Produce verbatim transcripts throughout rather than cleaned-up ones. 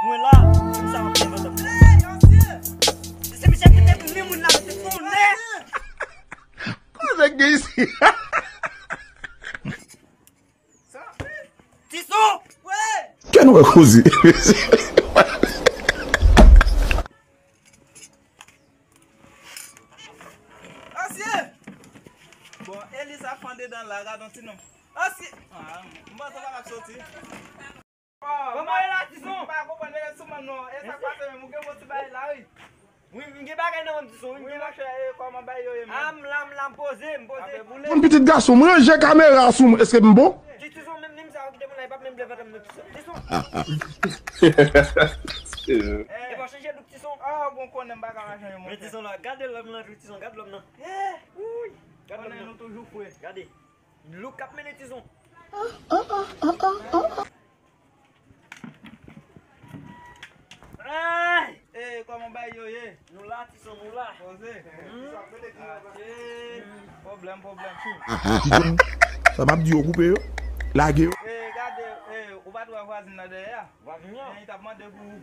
Mwen la, se sa m ap fè madanm. Hey, ansyen! Se misye ki te pou ni moun la, se konnen. Konnen gen isi. Tison! Wi! Kè nou wè koze. Ansyen! Bon, Elis ap fè andedan la, gad yon ti nonm. Ansyen! Ah, m panse w pa t ap soti. Kòman e la, Tison? M pa konprann, men sou mwen non. E sa k pase menm, ou gen bon ti bagay la, wi. Wi, m gen bagay nan men m, Tison. Wi, m gen bagay. Wi, monchè, e kòman bagay yo ye menm? Ah, m la, m la, m poze, m poze. Ape boule. Yon pitit gason, m ranje kamera sou mwen, èske m bon? Ti Tison, menm lim sa, ou kite moun la, e p ap menm leve nan Tison. Tison. E pa chanje look, Tison. Ah, bon, konnen m pa ka pa chanje, monchè. Men Tison la, gade lòm nan tou, Tison, gade lòm nan. Eh! Wouy! Gade lòm nan. Konnen nou toujou fre. Gade. Look k ap mennen Tison. Ay! Eh, kòman bagay yo ye? Nou la, Tison, nou la. Poze. Hmm. Ate. Pwoblèm, pwoblèm. Tison, sa m ap di yo, koupe yo, lage yo. Eh, gade, eh, ou pa t wè vwazin nan dèyè a? Vwazin nan? Eh, li t ap mande pou ou.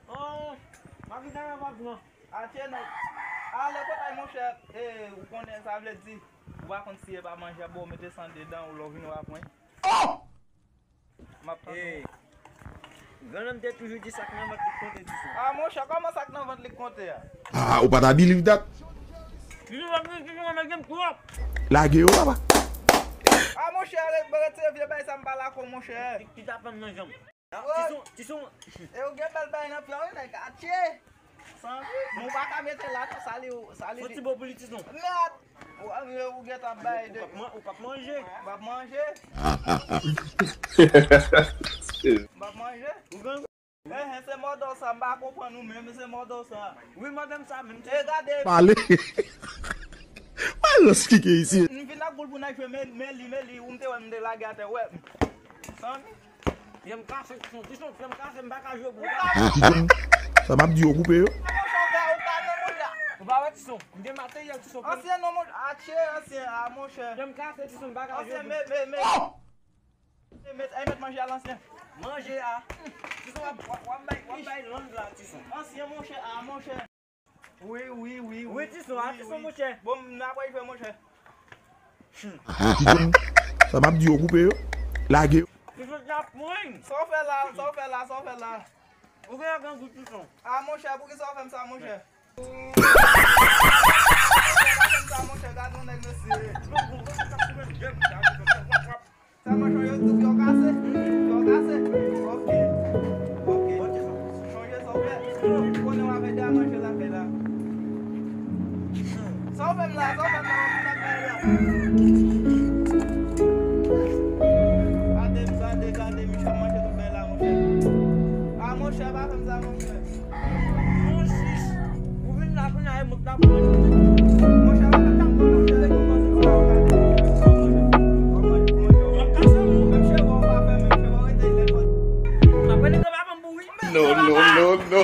Oh, pa ki dèyè vwazin nan. Atye non. Ale kòtay, monchè. Eh, ou konnen sa vle di. Ou pa konn si e pa manje, bon, mete san dedan ou lè w vini w a pran. Oh! M ap tann ou. Eh, grannanm te toujou di sa k nan vant li k konte, Tison. Ah, monchè, kòman sa k nan vant li k konte a? Ah, ou pa ta believe that? Tison, wap vin, Tison, wap vin twòp. Lage yo, papa. Ah, monchè, re-, retire vye bagay sa m pa la ko, monchè. Ki, ki ta fanm nan janm. Ah, Tison, Tison. E ou gen bèl bagay nan pye w, wi, nèg, atye. Sanvi. Men ou pa ka mete la non, sa li, sa li. Fon ti bo pou li, Tison. Mèd. Ou, ou, ou gentan bay de. Ou p ap man-, ou p ap manje. Ou p ap manje. Ou p ap manje. Ou gen. Eh, eh, se mòdò sa, m pa konprann ou menm, se mòdò sa. Wi, mòdò m sa menm. E gade. Pale. Wè rans ki gen isi. M vin ak goul pou n al jwe, men, men li, men li, ou m te wè m te lage atè, wè. Sanvi. Pye m kase, Tison, Tison, pye m kase, m pa ka jwe pou ou. Tison, sa m ap di yo koupe yo. Ou pa wè, Tison, m gen materyèl, Tison. Ansyen non, mon, atye, ansyen, ah, monchè. Pye m kase, Tison, m pa ka jwe pou ou. Ansyen, men, men, men. Met, ay, met manje a, ansyen. Manje a. Tison, w ap, w ap, w ap bay, w ap bay lang la, Tison. Ansyen, monchè, ah, monchè. Wi, wi, wi, wi. Wi, Tison, a Tison, monchè. Bon, m nan pral jwe, monchè. Tison, sa m ap di yo koupe yo, lage yo. Tison, t ap mwen. Sa w fè la, sa w fè la, sa w fè la? Ou gen grangou, Tison. Ah, monchè, poukisa w fè m sa, monchè? Sa w fè m sa, monchè, gad yon nèg, mesye. Sa manchon yo tou fè w kase? Fè w kase? Ok. Ok. Chonje sa w fè. Ou konnen w ap ede a manje lakay la. Sa w fè m la? Sa w fè m la? Ou fin ap bay la. Gade, gade, gade, Michel manje tout bay la, monchè. Ah, monchè, pa fè m sa, monchè. Ou vin la kounye a, e mwen k t ap manje. Monchè, pa fè m sa, monchè. No, no, no, no.